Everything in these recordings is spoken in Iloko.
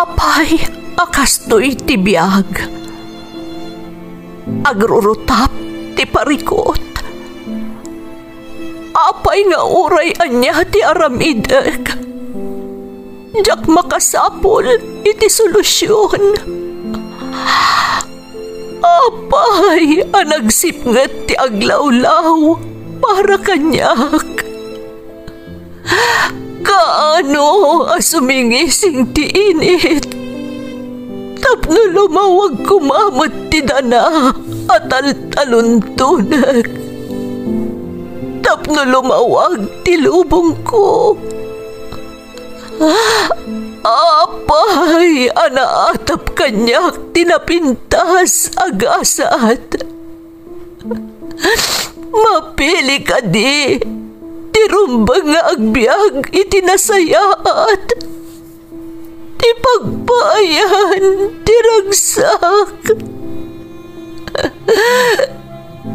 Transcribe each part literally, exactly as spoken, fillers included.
Apay a kastoy ti biag? Agrurutap ti parikut. Apay nga uray ania ti aramidek, diak makasapul iti solusion. Apay a nagsipnget ti aglawlaw para kaniak? Kaano a sumingising ti init tapno lumawag koma met ti dana a taltaluntonek, tapno lumawag ti lubongko? Apay a naatap kaniak ti napintas a gasat? Mapili kadi ti rumbeng nga agbiag iti nasayaat, ti pagpaayan ti ragsak?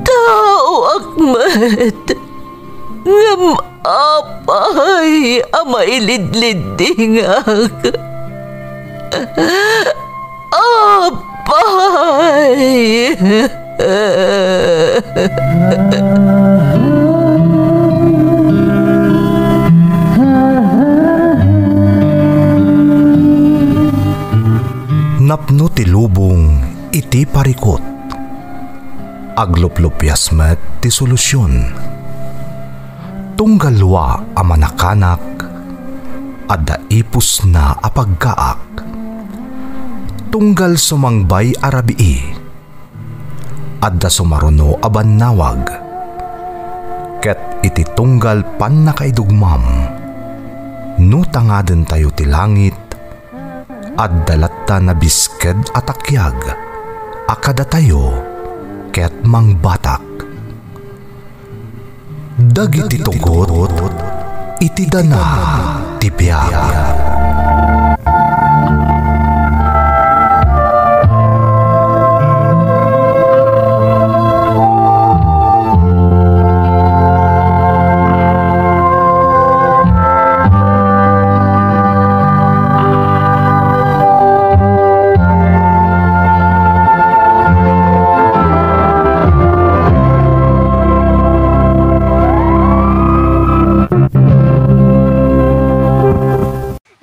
Taoak met, ngem apay a mailidliddingak? Apay! Napno ti lubong iti parikut. Agluplupias met ti solusion. Tunggal lua a manakanak, adda ipusna a pagkaak. Tunggal sumangbay a rabii, adda sumaruno a bannawag. Ket iti tunggal pannakaidugmam, no tangadentayo ti langit, adda latta nabisked a takiag a kadatayo ket mangbatak. Dagiti tugot iti dana ti biag.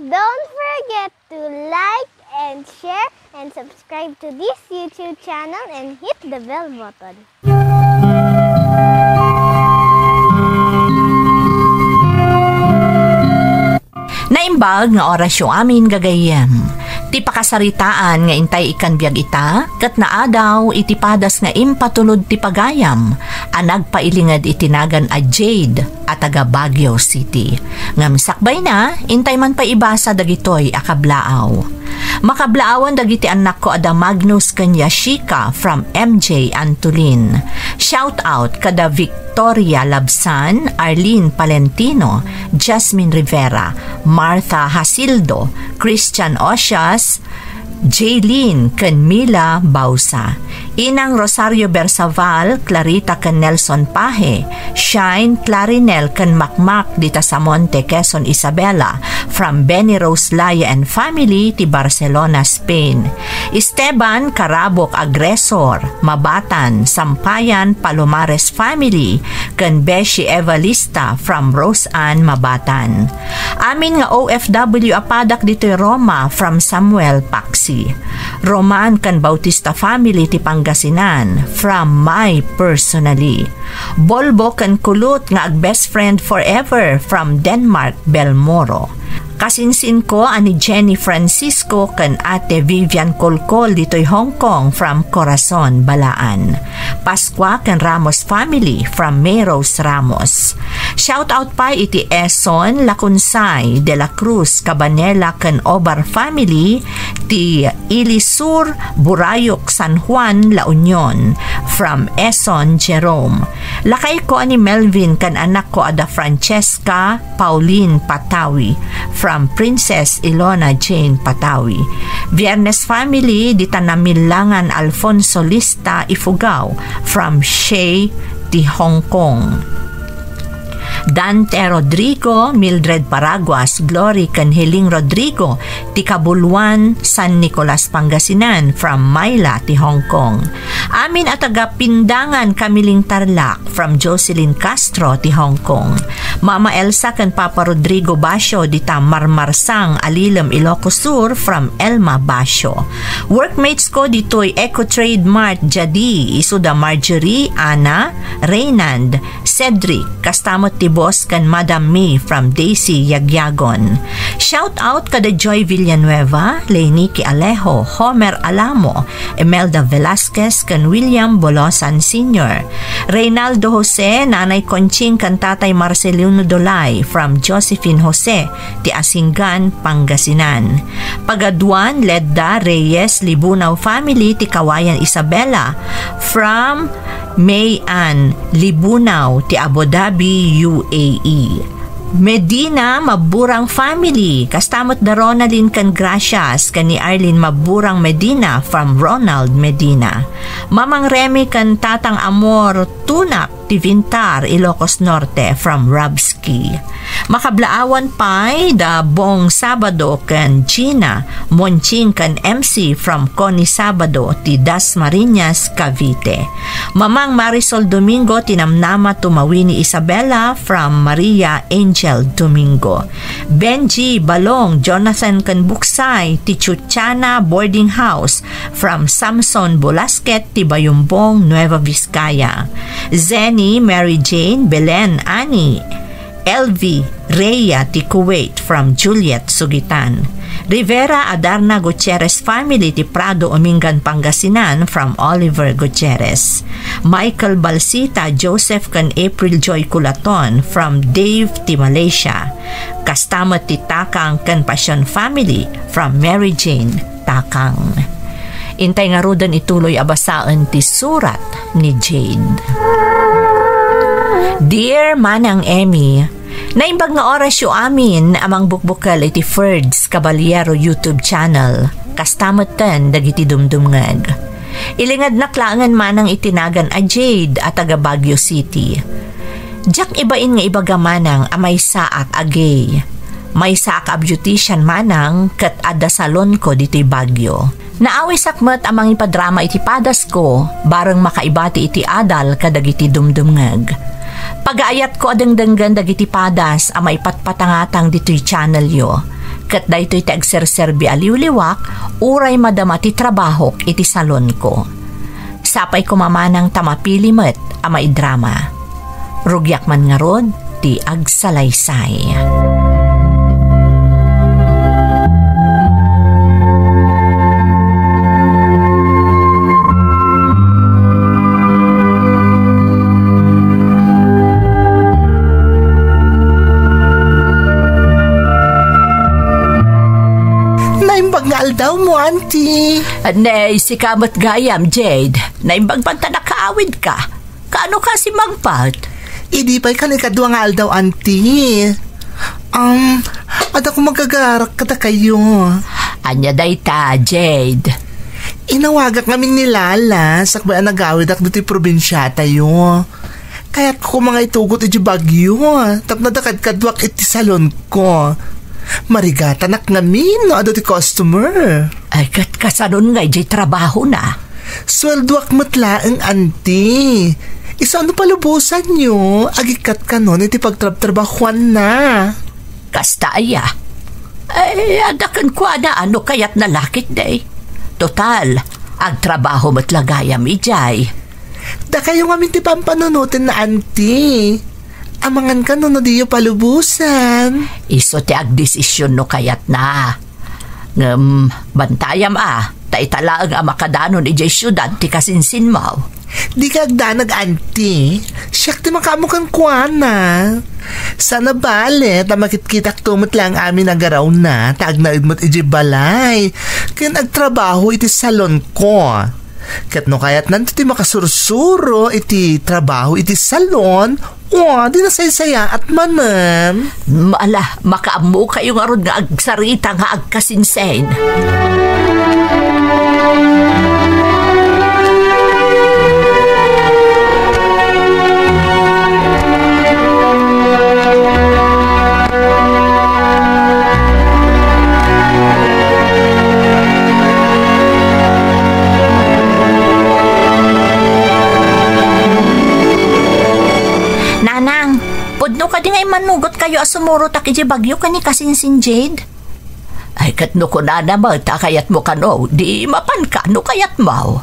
Don't forget to like and share and subscribe to this YouTube channel and hit the bell button. Naimbag nga orasyo amin, gagayyem. Ti pakasaritaan nga intay ikkan biag ita, ket naadaw iti padas nga impatulod ti pagayam a nagpailinged iti nagan a Jade a taga Baguio City. Ngem sakbayna, intay man pay ibasa dagitoy a kablaaw. Makablaawan dagiti annakko a da Magnus ken Yashika from M J Antolin. Shout out kada Victoria Labsan, Arlene Palentino, Jasmine Rivera, Martha Hasildo, Christian Osias, Jaylene ken Mila Bausa. Inang Rosario Bersaval, Clarita ken Nelson Pahe, Shine, Clarinel ken Makmak dita Samonte, Quezon, Isabela, from Benny Rose Laya and family ti Barcelona, Spain. Esteban Carabok Agresor, Mabatan, Sampayan, Palomares family, ken Beshi Evalista from Rose Ann, Mabatan. Amin nga O F W a padak ditoy Roma from Samuel Paksi. Roman ken Bautista family ti Pangasinan from my personally. Bolbo ken Kulut nga ag-best friend forever from Denmark, Belmoro. Kasinsinko a ni Jenny Francisco ken Ate Vivian Kolkol ditoy Hong Kong from Corazon, Balaan. Pascua ken Ramos family from May Rose Ramos. Shout out pay iti Eson, Lacunsay, De La Cruz, Cabanela ken Obar family ti Ilisur, Burayok, San Juan, La Union from Eson Jerome. Lakayko a ni Melvin ken anakko a da Francesca, Pauline Patawi, from Princess Ilona Jane Patawi. Viernes family, dita Namillangan Alfonso Lista Ifugao, from Shea, ti Hong Kong. Dante Rodrigo, Mildred Paraguas, Glory ken Heling Rodrigo, ti Kabuluan, San Nicolas, Pangasinan, from Myla ti Hong Kong. Amin a taga Pindangan, Kamiling, Tarlac, from Jocelyn Castro ti Hong Kong. Mama Elsa ken Papa Rodrigo Basio dita Marmarsang, Alilem, Ilocos Sur, from Elma Basio. Workmates ko ditoy Eco Trade Mart, Jadi, isuda Marjorie, Ana, Reynand, Cedric, kasta met ti boss ken Madam May from Daisy Yagyagon. Shout out kada Joy Villanueva, Leniki Alejo, Homer Alamo, Imelda Velasquez ken William Bolosan Senior. Reynaldo Jose, Nanay Conching ken Tatay Marcelino Dolay from Josephine Jose, ti Asingan, Pangasinan. Pagaduan, Ledda Reyes Libunao family ti Kawayan Isabela from May Ann Libunao ti Abu Dhabi, U A E. Medina Maburang family, kasta met da Ronaldin ken Gracias ken ni Arlene Maburang Medina from Ronald Medina. Mamang Remy ken Tatang Amor Tunap ti Vintar, Ilocos Norte, from Rabski. Makablaawan pay da Bong Sabado ken Gina Monching ken M C from Connie Sabado ti Dasmariñas, Cavite. Mamang Marisol Domingo ti Namnama Tumawini Isabela from Maria Angel Domingo. Benji Balong, Jonathan ken Buksay ti Chuchana Boarding House from Samson Bulasket ti Bayumbong, Nueva Vizcaya. Zenny, Mary Jane, Belen, Annie, Elvi, Rhea ti Kuwait from Juliet Sugitan. Rivera Adarna Gutierrez family ti Prado, Umingan, Pangasinan from Oliver Gutierrez. Michael Balsita, Joseph ken April Joy Culaton from Dave ti Malaysia. Kasta met ti Takang ken Passion family from Mary Jane Takang. Intay ngaruden ituloy a basaen ti surat ni Jade. Dear Manang Emmy, naimbag nga orasyo amin a mangbukbukel iti Ferds Caballero YouTube channel, kasta metten dagiti dumdumngeg. Ilingednak laengen manang iti nagan a Jade a taga Baguio City. Diak ibain nga ibaga manang a maysaak a gay. Maysaak a beautician manang ket adda salonko ditoy Baguio. Naawisak met a mangipadrama iti padasko, bareng makaibati iti adal kadagiti dumdumngeg. Pagaayatko a dengdenggen dagiti padas a maipatpatangatang ditoy channelyo, ket daytoy ti agserserbi a liwliwak uray madama ti trabahok iti salonko. Sapay koma manang ta mapili met a maidrama. Rugiak man ngarud ti agsalaysay. Naimbag nga aldawmo, Auntie. Ne, sika met gayam, Jade. Naimbag man ta nakaawidka. Kaano ka simmangpet? Idi pay kan ikadua nga aldaw, Auntie. Um, adda ko magagarak kadakayo. Ania dayta, Jade? Inawagak ngamin ni Lala, sakbay a nagawidak ditoy probinsiatayo. Kayatko nga itugot iti Baguio, tapno adda kadkaduak iti salonko. Marigatanak ngamin no adu ti customer. Ay, ket kasanon nga idiay trabahona? Sueldoak met laeng, Auntie. Isu a no palubosanyo, agikkat kanon iti pagtrabtrabahuanna. Kasta aya? Ay, adda kenkuana no kayatna la ketdi. Total, agtrabaho met la gayam idiay. Dakayo ngamin ti pampanunotenna, Auntie. Amangan kano no diyo palubosan. Isu ti agdesisyon no kayatna. Ngem, bantayam a, ta ita laeng a makadanon idiay siudad ti kasinsinmo. Dika agdanag, Auntie. Siak ti makaammo kenkuana. Saan a bale ta makitkitakto met laeng amin a garawna, ta agnaed met idiay balay ken agtrabaho iti salonko. Ket no kayatnanto ti makasursuro iti trabaho iti salon, o, di nasaysayaat manen. Ala, makaammokayo ngarud nga agsarita nga agkasinsin. Nanugot kayo a sumurotak iti bagyo ken ni Kasinsin Jade? Ay, ket no kunana met a kayatmo kano, di mapanka no kayatmo.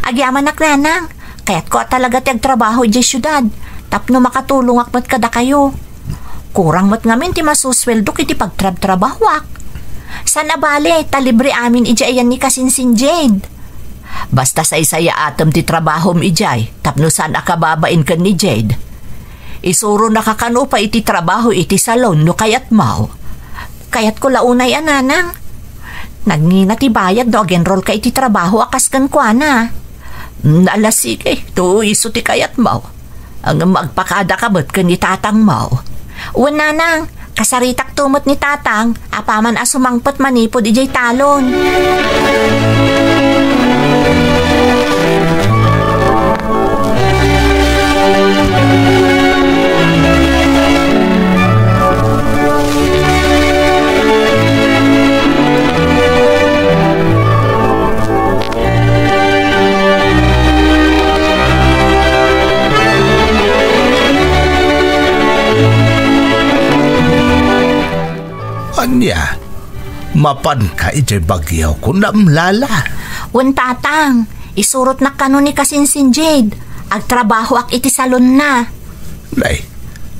Agyamanak, Nanang. Kayatko a talaga ti agtrabaho idiay siudad tapno makatulongak met kadakayo. Kurang met ngamin ti masusweldok iti pagtrabtrabahoak. Saan a bale, ta libre amin idiay ayan ni Kasinsin Jade. Basta saysayaatem ti trabahom idiay tapno saan a kababain ken ni Jade. Isuronaka kano pay iti trabaho iti salon no kayatmo. Kayatko la unay a, Nanang. Nagngina ti bayad no ag-enrollka iti trabaho a kas kenkuana. Mm, ala, sige, no isu ti kayatmo. Ngem agpakadaka met ken ni tatangmo. Wen, Nanang, kasaritakto met ni Tatang, apaman a sumangpet manipud idiay talon. Ania? Mapanka idiay bagyo, kunam, Lala? Wen, Tatang. Isurotnak kano ni Kasinsin Jade. Agtrabahoak iti salonna. Nay,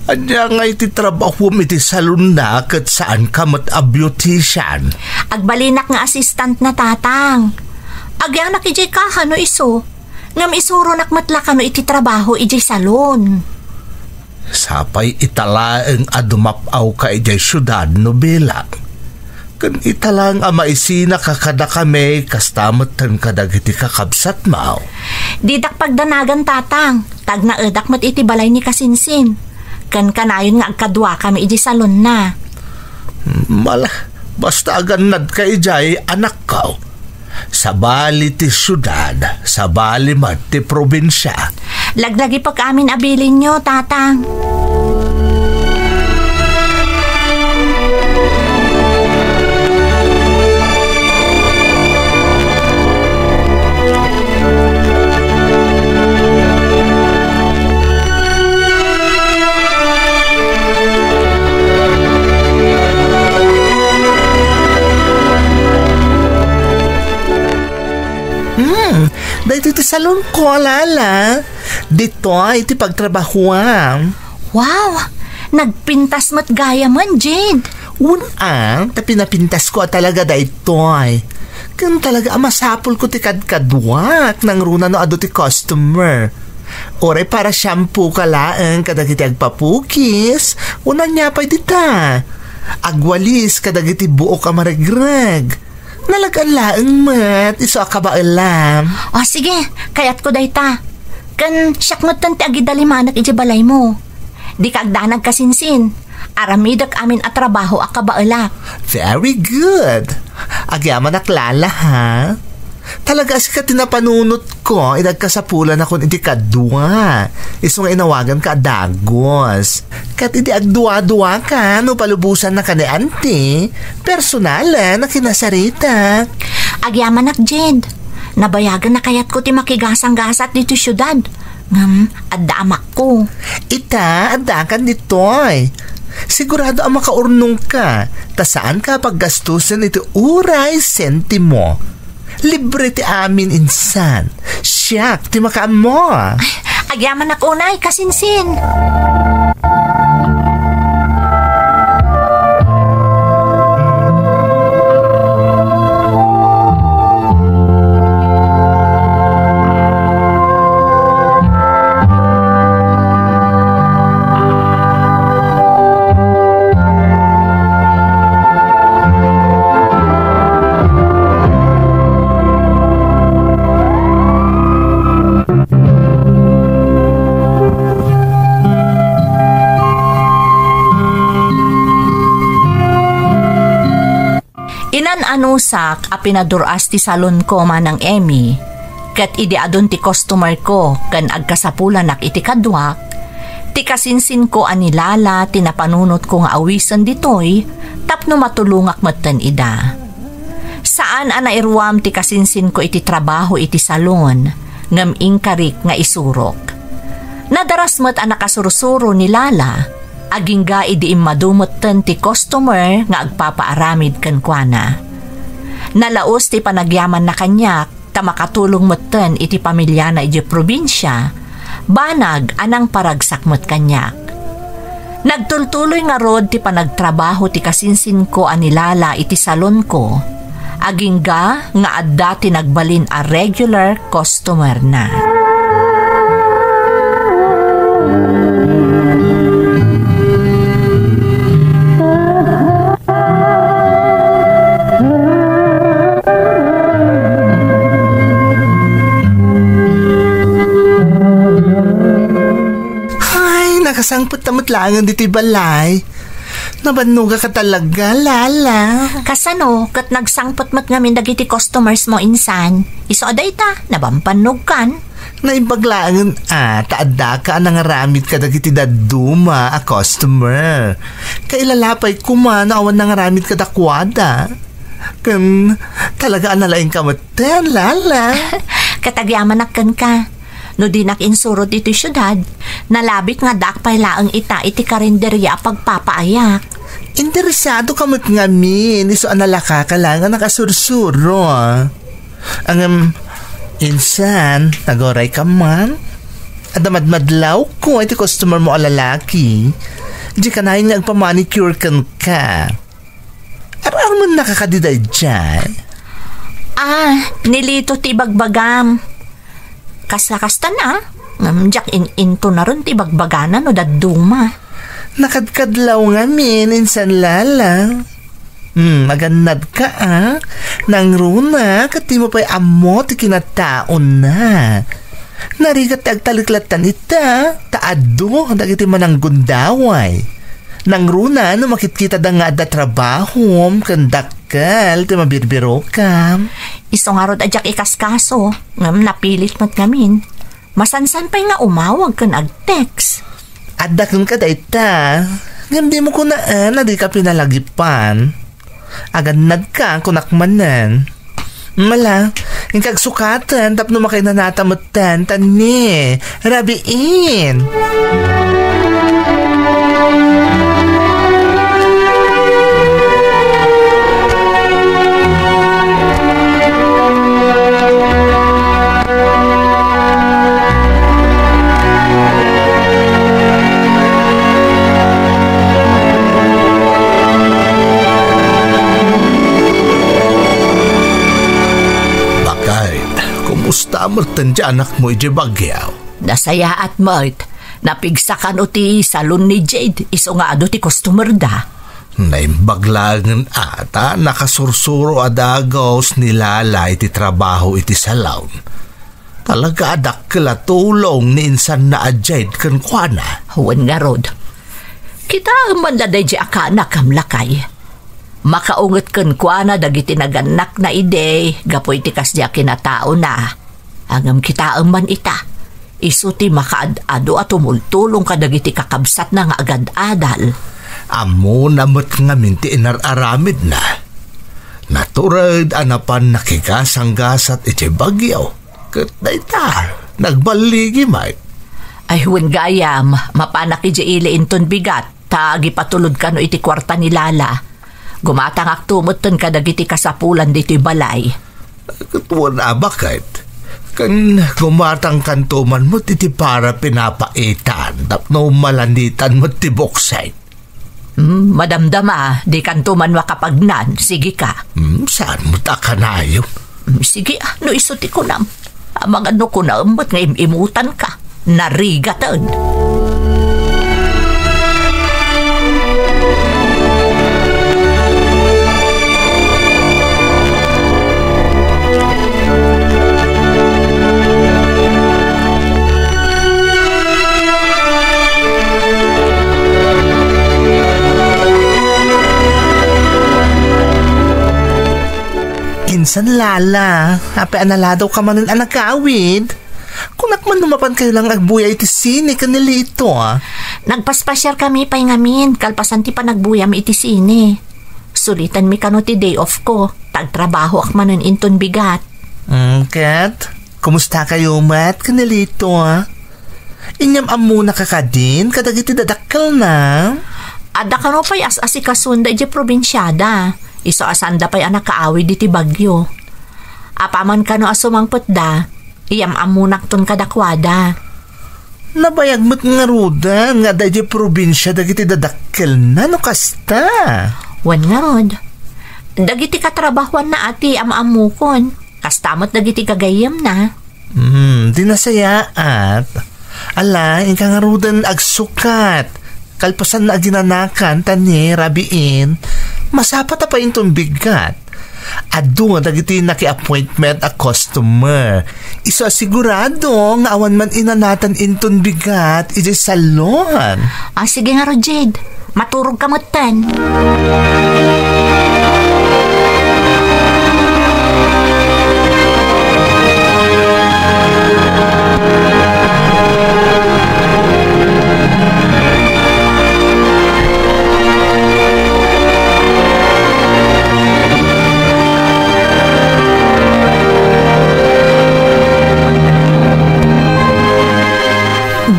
ania ngay ti trabahom iti salonna ket saanka met a beautician? Agbalinak nga assistant na, Tatang. Agyanak idiay kaha no isu. Ngem isuronak met la kano iti trabaho idiay salon. Sapay ita laeng a dumap-awka idiay siudad no bilang. Ken ita laeng a maisinaka kadakami kasta metten kadagiti kakabsatmo. Didak pagdanagan, Tatang. Tagnaedak met iti balay ni Kasinsin. Ken kanayon nga agkaduakami idiay salonna. Mala, basta agannadka idiay, anakko. Sabali ti siudad, sabali met ti probinsia. Laglagipek amin a bilinyo, Tatang. Hmm, daytoy ti salonko, Lala. Ditoy ti pagtrabahoam. Wow! Nagpintas met gayamen, Jade. Wen a, ta pinapintasko a talaga daytoy. Ken talaga a masapulko ti kadkaduak nangruna no adu ti customer. Uray para shampoo ka laeng kadagiti agpapukis, wen ania pay dita. Agwalis kadagiti buok a maregreg. Nalagan laeng met, isu a kabaelam. O, sige, kayatko dayta. Ken siak metten ti agidalimanek idiay balaymo. Dika agdanag, Kasinsin. Aramidek amin a trabaho a kabaelak. Very good. Agyamanak, Lala, ha? Talaga a sika ti napanunotko idi agkasapulanakon iti kadua. Isu nga inawaganka a dagus. Ket idi agduaduaka no palubosannaka ni Auntie, personalan a kinasaritak. Agyamanak, Jade. Nabayagen a kayatko ti makigasanggasat ditoy siudad. Ngem, adda amakko. Ita, addakan ditoy. Sigurado a makaurnongka, ta saanka a paggastusen iti uray sentimo. Libre ti amin insan. Siak ti makaammo. Ay, agyamanak unay, Kasinsin. Inan-anusak a pinadur-as ti salonko, Manang Emmy, ket idi adun ti customerko ken agkasapulanak iti kaduak, ti kasinsinko a ni Lala ti napanunotko nga awisen ditoy tapno matulongak metten ida. Saan a nairuam ti kasinsinko iti trabaho iti salon, ngem inkarik nga isurok. Nadaras met a nakasursuro ni Lala. Agingga idi immadu metten ti customer nga agpapaaramid kenkuana. Nalaus ti panagyamanna kaniak, ta makatulong metten iti pamiliana idiay probinsia, banag a nangparagsak met kaniak. Nagtultuloy ngarud ti panagtrabaho ti kasinsinko a ni Lala iti salonko, agingga nga adda ti nagbalin a regular customer na. Ay, nakasangpet ta met laengen ditoy balay. Nabannogak talaga, Lala. Kasano, ket nagsangpet met ngamin dagiti customers mo insan? Isu a dayta, nabambannogkan. Naimbag laengen a, ta addaka a nangaramid kadagiti dadduma a customer. Kailalapay koma no awan nangaramid kadakuada. Ken talaga a nalaingka metten, Lala. Ket agyamanak kenka. No dinak insurot ditoy siudad, nalabit nga addaak pay laeng ita iti karinderia a pagpapaayak. Interesado ka met ngamin, isu a nalaka ka la nga nakasursuro. Ngem, insan, naguray ka man? Adda madmadlawko iti customer mo a lalaki. Di kanayon nga agpamanicure kenka. Ar-armennaka kadi daydiay? Ah, ni Lito ti ibagbagam. Kasla kasta na, ngem diak in-intunaron ti ibagbagana no dadduma. Nakadkadlaw ngamin, insan Lala. Hmm, agannadka, a? Nangruna, ket dimo pay ammo ti kinataona. Narigat ti agtalek lattan ita, ta adu dagiti mananggundaway. Nangruna no makitkitada nga adda trabahom ken dakkel ti mabirbirokam. Isu ngarud a diak ikaskaso, ngem napilit met ngamin. Masansan pay nga umawag ken agtext. Adda kenka dayta, ngem dimo kunaan a dika pinalagipan. Agannadka, kunak manen. Mala, inka agsukaten tapno makainanata metten, ta ni, rabiin. Bakay, kumusta metten ti anakmo idiay Baguio? Nasayaat met. Napigsa kano ti salon ni Jade, isu nga adu ti customer da. Naimbag laengen a ta nakasursuro a dagus ni Lala iti trabaho iti salon. Talaga a dakkel a tulong ni insanna a Jade kenkuana. Wen ngarud. Kitaem man la daydiay a kanakam, lakay. Makaunget kenkuana dagiti nagannakna idi gapu iti kasdi a kinataona. Ngem kitaem man ita, isu ti makaad-adu a tumultulong kadagiti kakabsatna nga agad-adal. Ammona met ngamin ti inar-aramidna. Natured a napan nakigasanggasat iti bagyo. Ket dayta, nagballigi met. Ay, wen gayam, mapanak idiay ili inton bigat, ta agipatulod kano iti kuarta ni Lala. Gumatangakto metten kadagiti kasapulan ditoy balay. Ket wen a baket, ken gumatangkanto man met iti para pinapaitan tapno malanitan met ti buksit. Hmm, madamdama, dikanto man makapagnan. Sige ka. Hmm, saan met a kanayon? Hmm, sige, ah, no isu ti kunam. Amangan no kunaem met nga im-imutan ka. Narigaten. Insan Lala, apay a naladaw ka manen a nagkawid? Kunak man no mapan kayo lang agbuya iti sine ken ni Lito, ah. Nagpaspasiar kami pay ngamin, kalpasan ti panagbuyam iti sine. Sulitan mi kano ti day off ko, ta agtrabahoak manen inton bigat. Mm, ket, kumusta kayo met ken ni Lito, ah? Inyam-ammonaka kadin kadagiti dadakkelna? Adda kano pay as-asikasonda idiay probinsiada. Isu a saanda pay a nakaawid iti bagyo. Apaman kano a sumangpetda, iyam-ammonakton kadakuada. Nabayag met ngaruden nga adda idiay probinsia dagiti dadakkelna no kasta. Wen ngarud, dagiti katrabahuanna a ti am-ammokon. Kasta met dagiti gagayyemna. Hmm, di nasayaat. Ala, inka ngaruden agsukat. Kalpasanna a ginanakan, ta ni, rabiin, masapata pay inton bigat. Adu nga dagiti naki-appointment a customer. Isu a sigurado nga awan man inanatan inton bigat idiay salon. Ah, sige ngarud, Jade. Maturogka metten.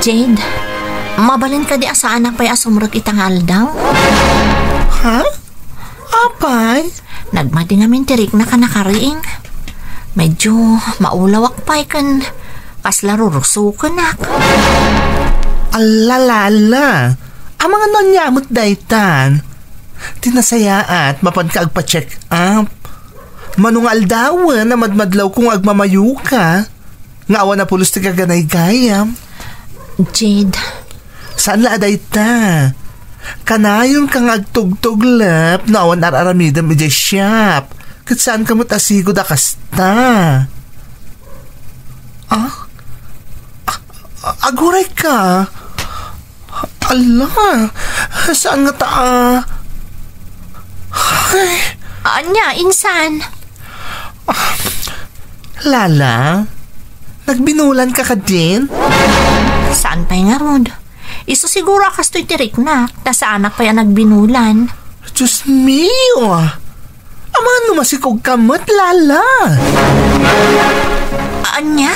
Jade, mabalin kadi a saanak pay a sumrek ita nga aldaw? Ha? Apay? Nagmadi ngamin ti riknak a nakariing. Medyo maulawak pay ken kasla rurusokenak. Ala, Lala. Amangan no ania met daytan. Ti nasayaat, mapanka agpa-check up. Mano nga aldawen a madmadlawko nga agmamayoka. Nga awan a pulos ti gaganaygayam. Jade. Saan la a dayta? Kanayonka nga agtugtuglep no awan ar-aramidem idiay shop. Ket saanka met a sigud a kasta. Ah? A-, a-, agurayka. Ala, saan ngata a? Ay. Ania, insan? Lala, nagbinulanka kadin? Saan pay ngarud? Isu siguro a kastoy ti riknak, ta saanak pay a nagbinulan. Diyos mio! Amangan no masikogka met, Lala? Ania?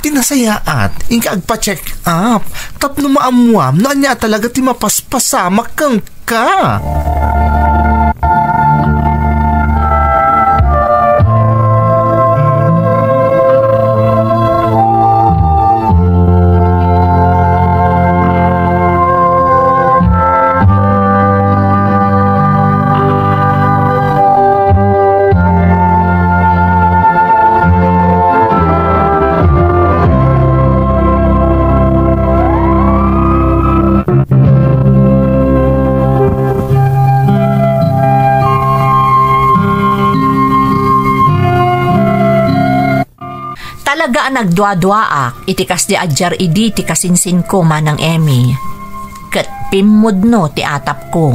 Ti nasayaat, inka agpa-check up. Tapno maammuam no ania talaga ti mapaspasamak kenka. Talaga a nagduaduaak iti kasdi a diar idi ti kasinsinko, Manang Emmy. Ket pimmudno ti atapko.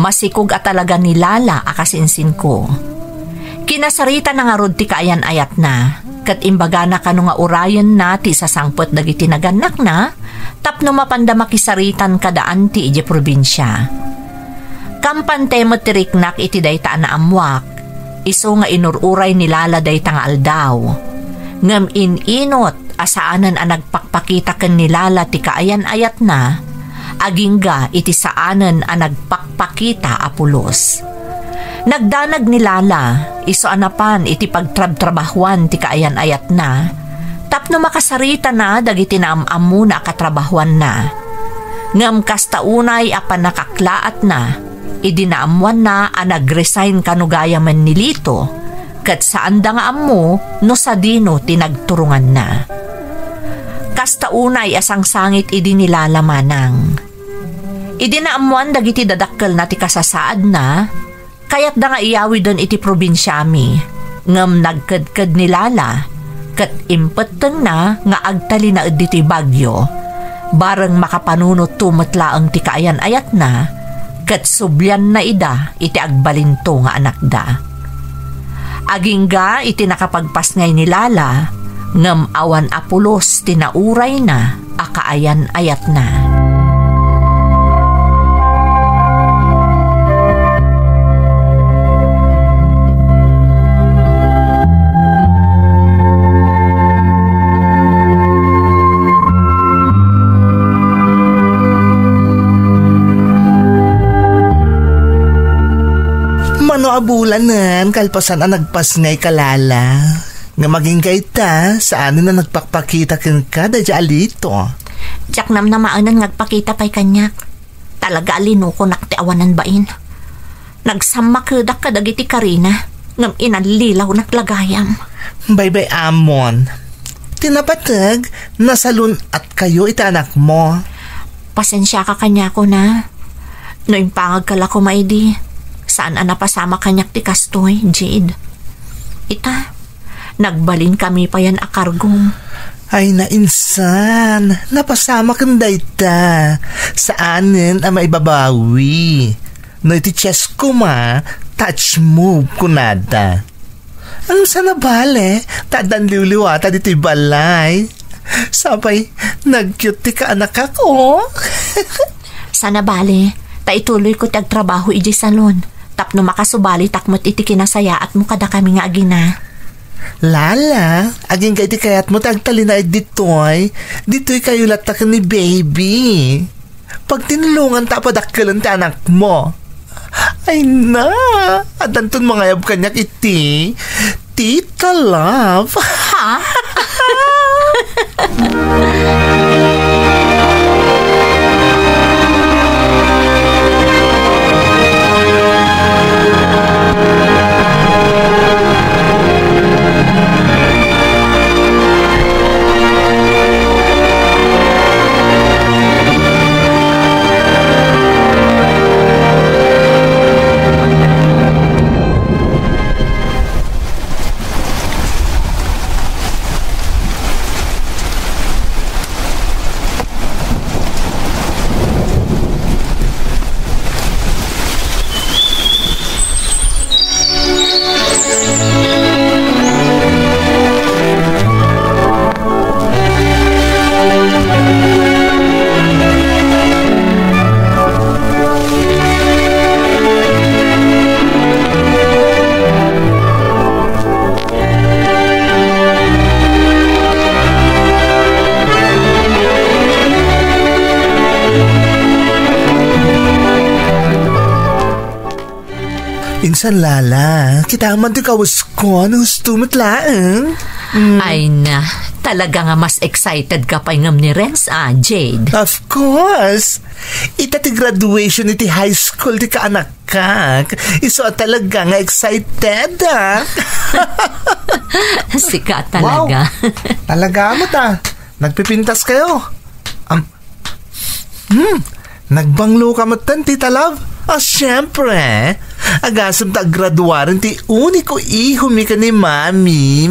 Masikog a talaga ni Lala a kasinsinko. Kinasaritana ngarud ti kaayan-ayatna, ket imbagana kano nga urayenna ti isasangpet dagiti nagannakna tapno mapanda makisaritan kada anti idiay probinsia. Kampante met ti riknak iti dayta a naammuak, isu nga inur-uray ni Lala dayta nga aldaw. Ngem in-inot a saanen a nagpakpakita ken ni Lala ti kaayan-ayatna, agingga iti saanen a nagpakpakita a pulos. Nagdanag ni Lala, isu a napan iti pagtrabtrabahuan ti kaayan-ayatna, tapno makasaritana dagiti naam-ammona a katrabahuanna. Ngem kasta unay a pannakaklaatna, idi naammuanna a nag-resign kano gayamen ni Lito, ket saanda nga ammo no sadino ti nagturonganna. Kasta unay a sangsangit idi ni Lala Manang. Idi naammuan dagiti dadakkelna ti kasasaadna, kayatda nga iyawiden iti probinsiami, ngem nagkedked ni Lala, ket impettengna nga agtalinaed ditoy Baguio, bareng makapanunotto met laeng ti kaayan-ayatna, ket sublianna ida iti agbalinto nga anakda. Agingga iti nakapagpasngay ni Lala, ngem awan a pulos ti naurayna a kaayan-ayatna. No a bulanen, kalpasan a nagpasngay ka, Lala. Nga maging kayta, saanen a nagpakpakita kenka, daydiay Alito. Diak namnamaenen nga agpakita pay kaniak. Talaga a linukonak ti awanan bain. Nagsammakedak kadagiti karina, ngem inallilawnak la gayam. Baybay-amon. Ti napateg, nasalun-atkayo iti anakmo. Pasensiaka kaniak, Lala. No impangagka la koma idi, saan a napasamak kaniak ti kastoy, Jade. Ita, nagbalinkami payen a kargom. Ay, nainsan, napasamaken dayta. Saanen a maibabawi. No iti chess koma, touch move kunada. Ngem saan a bale, ta addan liwliwata ditoy balay. Sapay, nag-cute ti kaanakak, oh. Saan a bale, ta ituloyko ti agtrabaho idiay salon. Tapno makasubalitak met iti kinasayaatmo kadakami nga agina. Lala, agingga iti kayatmo ti agtalinaed ditoy. Ditoykayo latta ken ni baby. Pagtinulonganta a padakkelen ti anakmo. Ay na, addanton mangayab kaniak iti Tita Love. Ha? Insan, Lala, kita man ti kawas ko, ano, husto met laeng? Mm. Ay na, talaga nga mas excited ka pay ngem ni Renz, ah, Jade. Of course! Ita ti graduation iti high school ti kaanak kak, isu a talaga nga excited, ah. Sika talaga. Wow! Talaga met, ah. Nagpipintas kayo. Am-, hmm, nagbanglo ka met, Tita Love? Ah, siyempre. Agasem ta agraduaren ti uniko iho mi ken ni Mami.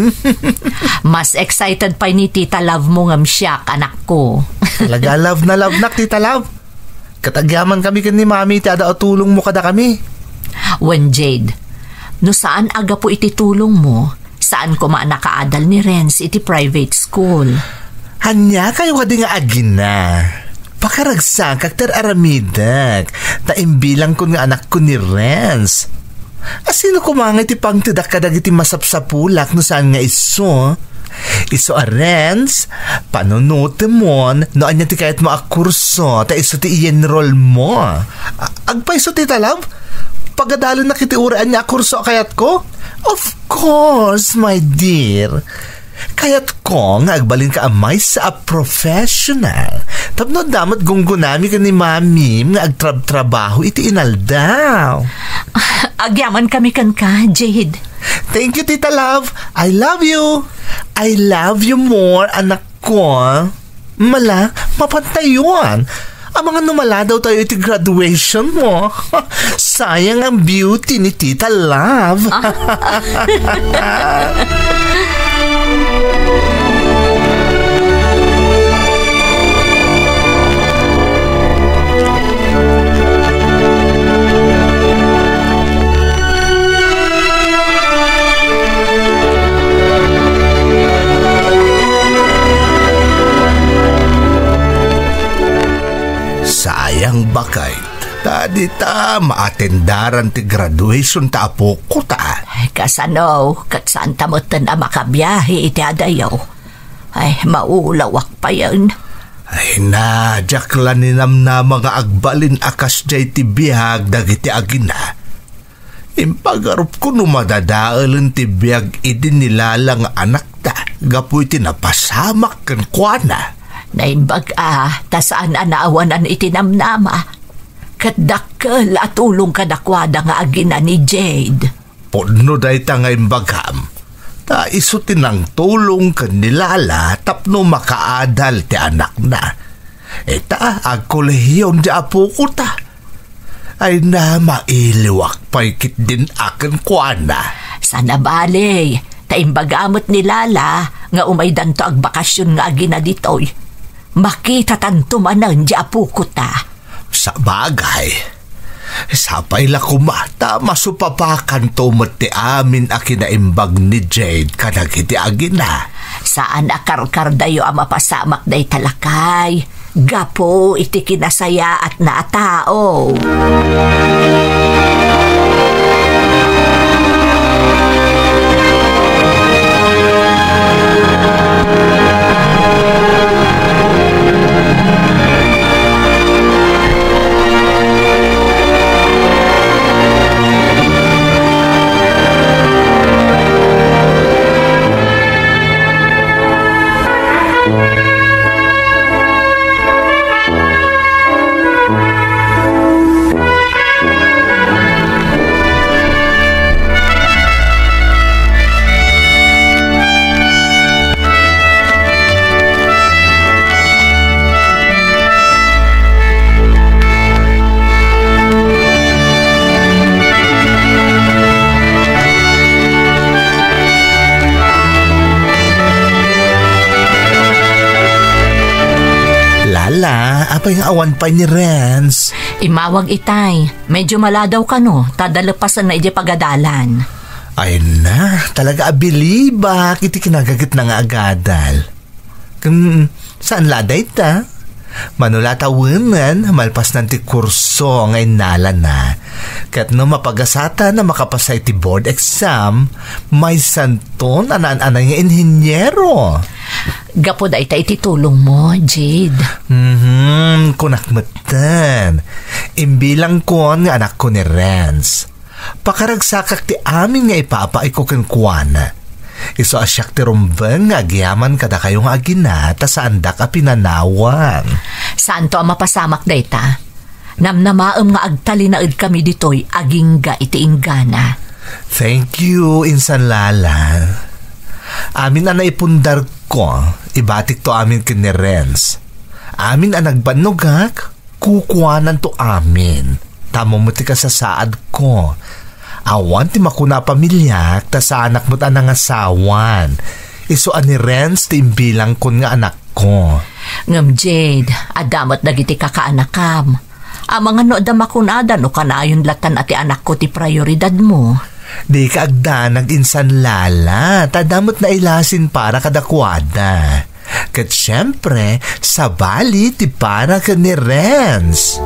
Mas excited pay ni Tita Love mo ngem siak, anak ko. Talaga, love na love nak, Tita Love. Ket agyamankami ken ni Mami ti adda a tulongmo kadakami. Wen, Jade, no saan a gapu iti tulongmo, saan koma a nakaadal ni Renz iti private school. Ania kayo kadi nga agina? Pakaragsakak ti ar-aramidek, ta imbilangkon nga anakko ni Renz. A sino koma nga iti pangtedak kadagiti masapsapulak no saan nga isu? Isu a Renz, panunotemon no ania ti kayatmo a kurso ta isu ti i-enroll mo. A-, agpayso, Tita Love? Pagadalennak iti uray ania a kurso a kayatko? Of course, my dear. Kayatko nga agbalinka a maysa a professional. Tapno adda met gunggonami ken ni Mamim nga agtrabtrabaho iti inaldaw. Agyamankami kenka, Jade. Thank you, Tita Love. I love you. I love you more, anak ko. Mala, mapantayon. Amangan no maladaw tayo iti graduation mo. Sayang ang beauty ni Tita Love. Sayang, baket. Ta dita maatendaran ti graduation ta apok ta. Kasano, ket saan ta metten a makabiahe iti adayo? Ay, maulawak payen. Ay na, diak la ninamnama nga agbalin a kasdiay ti biag dagiti agina. Impagarupko no madadaelen ti biag idi ni Lala nga anakda gapu iti napasamak kenkuana. Naimbag a, ta saan a naawanan iti namnama. Ket dakkel a tulong kadakuada nga agina ni Jade. Pudno dayta nga imbagam, ta isu ti nangtulong ken ni Lala tapno makaadal ti anakna. Ita, agkolehion ti apokota. Ay na, mailiwak pay ketdin a kenkuana. Saan a bale, ta imbaga met ni Lala nga umaydanto agbakasyon nga agina ditoy. Makitatanto manen ti apokota. Sabagay, sapay la koma ta masupapakanto met ti amin a kinaimbag ni Jade kadagiti agina. Saan a karkardayo a mapasamak dayta lakay gapu iti kinasayaatna a tao. Lala, apay nga awan pay ni Renz? Immawag itay. Medyo maladaw kano, ta adda lepasanna idiay pagadalan. Ay na, talaga abilibak iti kinagagitna nga agadal. Ken, saan la dayta? Mano la tawenan, malpasnan ti kurso nga innalana. Ket no mapagasatan a makapasa iti board exam, maysanto a naan-anay nga inhinyero. Gapu dayta iti tulongmo, Jade. Mhm, kunak metten. Imbilangkon nga anakko ni Renz. Pakaragsakak ti amin nga ipapaayko kenkuana. Isu a siak ti rumbeng nga agyaman kadakayo nga agina ta saandak a pinanawan. Saanto a mapasamak dayta. Namnamaem nga agtalinaedkami ditoy agingga iti inggana. Thank you, Insan Lala. Amin a naipundarko, ibatikto amin ken ni Renz. Amin a nagbannogak, kukuananto amin. Tammo met ti kasasaadko. Awan ti makuna a pamiliak, ta saanak met a nangasawan. Isu a ni Renz ti imbilangkon nga anakko. Ngem Jade, adda met dagiti kakaanakam. Amangan no adda makunada no kanayon latan a ti anakko ti prioridadmo. Dika agdanag, Insan Lala, ta adda met nailasin para kadakuada. Ket siempre, sabali ti para ken ni Renz.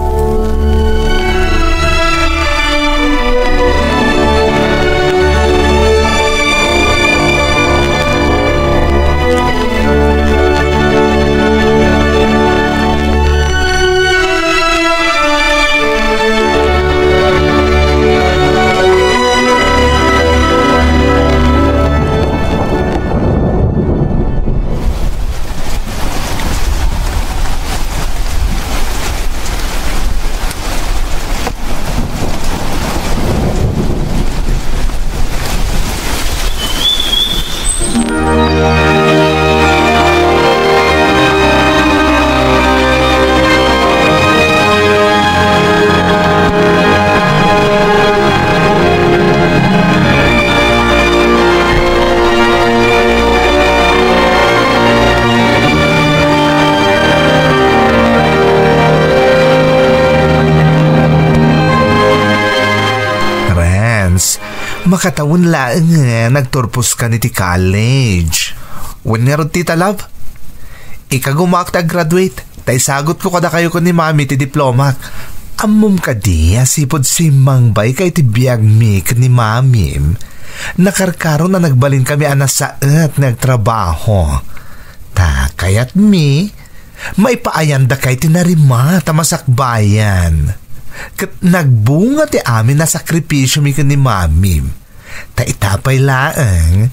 Renz, makatawen laengen agturposka iti college. Wen ngarud, Tita Love? Ikagumaak ta aggraduate, ta isagutko kadakayo ken ni Mami ti diplomak. Ammom kadi a sipud simmangbay ka iti biagmi ken ni Mamim, nakarkaron a nagbalinkami a nasaet nga agtrabaho. Ta kayatmi, maipaayandaka iti narima ta masakbayan. Ket nagbunga ti amin a sakripisiomi ken ni Mamim. Ta ita pay laeng,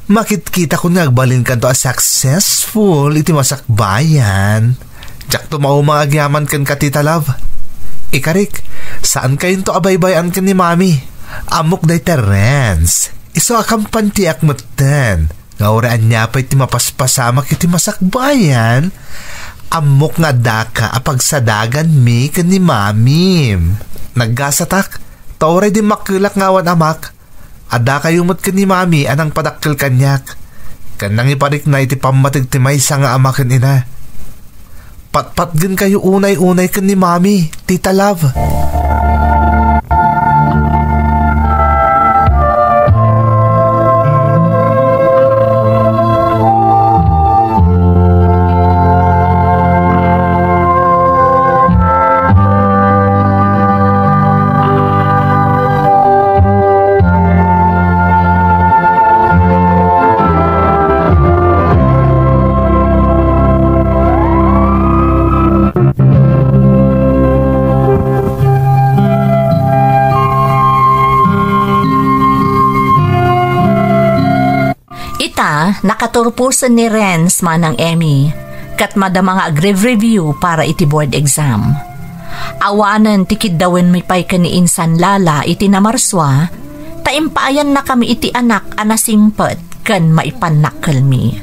makitkitakon nga agbalinkanto a successful iti masakbayan. Diakto mauma nga agyaman kenka, Tita Love. Ikarik, saankayonto a baybay-an ken ni Mami. Ammok dayta, Renz. Isu a kampantiak metten. Nga uray ania pay ti mapaspasamak iti masakbayan, ammok nga addaka a pagsadaganmi ken ni Mamim. Naggasatak, ta uray dimmakkelak nga awan amak, addakayo met ken ni Mami a nangpadakkel kaniak, ken nangiparikna iti pammateg ti maysa nga ama ken ina. Patpatgenkayo unay-unay ken ni Mami, Tita Love. Ita, nakaturposen ni Renz, Manang Emmy, ket madama nga agrev-review para iti board exam. Awanen ti kiddawenmi pay ken ni insan Lala iti namarsua, ta impaayannakami iti anak a nasingpet ken maipannakkelmi.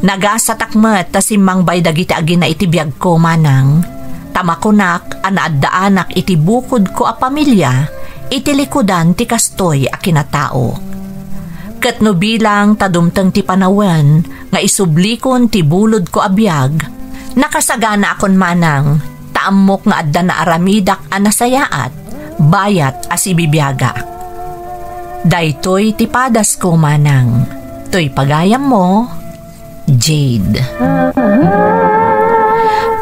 Nagasatak met ta simmangbay dagiti agina iti biagko, Manang, ta makunak a naaddaanak iti bukodko a pamilia iti likudan ti kastoy a kinatao. Ket no bilang ta dumteng ti panawen nga isublikon ti bulodko a biag, nakasaganaakon, Manang, ta ammok nga adda naaramidak a nasayaat, bayat a sibibiagak. Daytoy ti padasko, Manang. Toy pagayammo, Jade.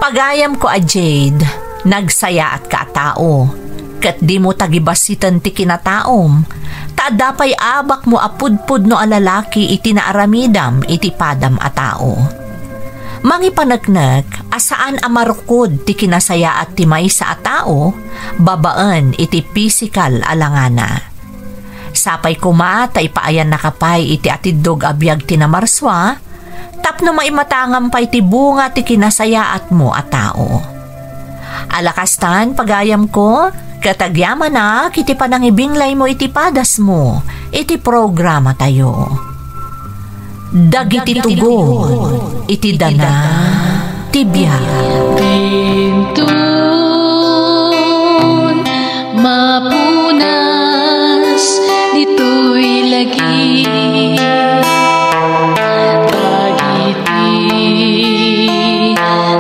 Pagayamko a Jade, nagsayaatka a tao, ket dimo tagibasiten ti kinataom, ta adda pay abakmo a pudpudno a lalaki iti naaramidam iti padam a tao. Mangipaneknek a saan a marukod ti kinasayaat ti maysa a tao babaen iti pisikal a langana. Sapay koma ta ipaayannaka pay iti atiddog a biag ti namarsua, tapno maimatangam pay ti bunga ti kinasayaatmo a tao. Ala kastan, pagayamko, ket agyamanak iti panangibinglaymo iti padasmo iti programatayo. Dagiti tugon iti dana ti biag. Dintun mapunas ditoy lagi. Dagiti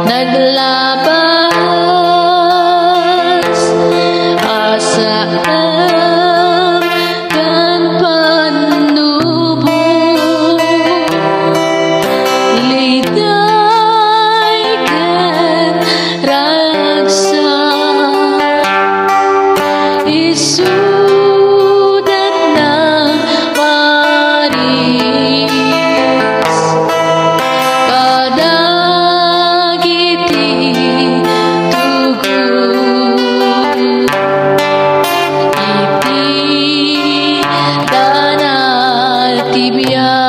naglabas a saan ken pannubo, liday ken ragsak, isuda nang paris kadagiti tugot. Iti dana ti biag.